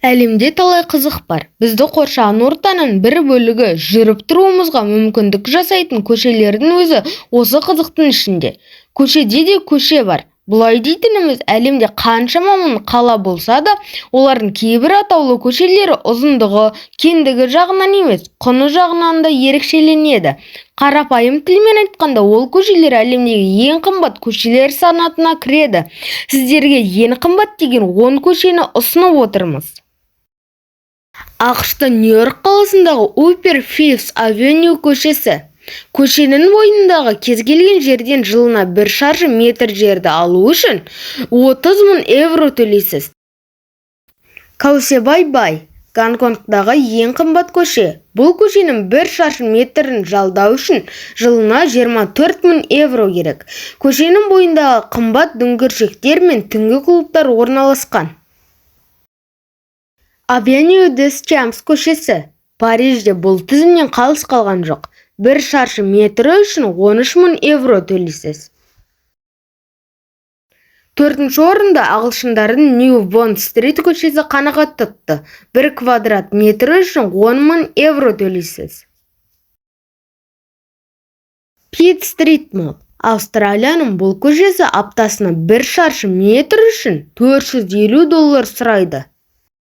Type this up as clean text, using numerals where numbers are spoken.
Әлемде талай қызық бар. Бізді қоршаған ортаның бір бөлігі, жүріп-тұруымызға мүмкіндік жасайтын көшелердің өзі осы қызықтың ішінде. Көшеде де көше бар. Бұлай дейтініміз, әлемде қаншама мың қала болса да, олардың кейбір атаулы көшелері ұзындығы, кеңдігі жағынан емес, құны жағынан да ерекшеленеді. Қарапайым тілмен айтқанда, ол көшелер әлемдегі ең қымбат көшелер санатына кіреді. Сіздерге ең қымбат деген 10 көшені ұсынып отырмыз. АҚШ-тың Нью-Йорк қаласындағы Upper Fifth Avenue көшесі. Көшенің бойындағы кез келген жерден жылына бір шаршы метр жерді алу үшін 30 мың евро төлейсіз. Каузвей Бэй – Гонконгтағы ең қымбат көше. Бұл көшенің бір шаршы метрін жалдау үшін жылына 24 мың евро керек. Көшенің бойындағы қымбат дүңгіршектер мен түнгі клубтар орналасқан. Avenue des Champs көшесі. Париж де бұл тізімнен қалыс қалған жоқ. Бір шаршы метрі үшін 13 мың евро төлейсіз. Төртінші орынды ағылшындардың New Bond Street көшесі қанағат тұтты. Бір квадрат метрі үшін 10 мың евро төлейсіз. Pitt Street Mall. Австралияның бұл көшесі аптасына бір шаршы метр үшін 450 доллар сұрайды.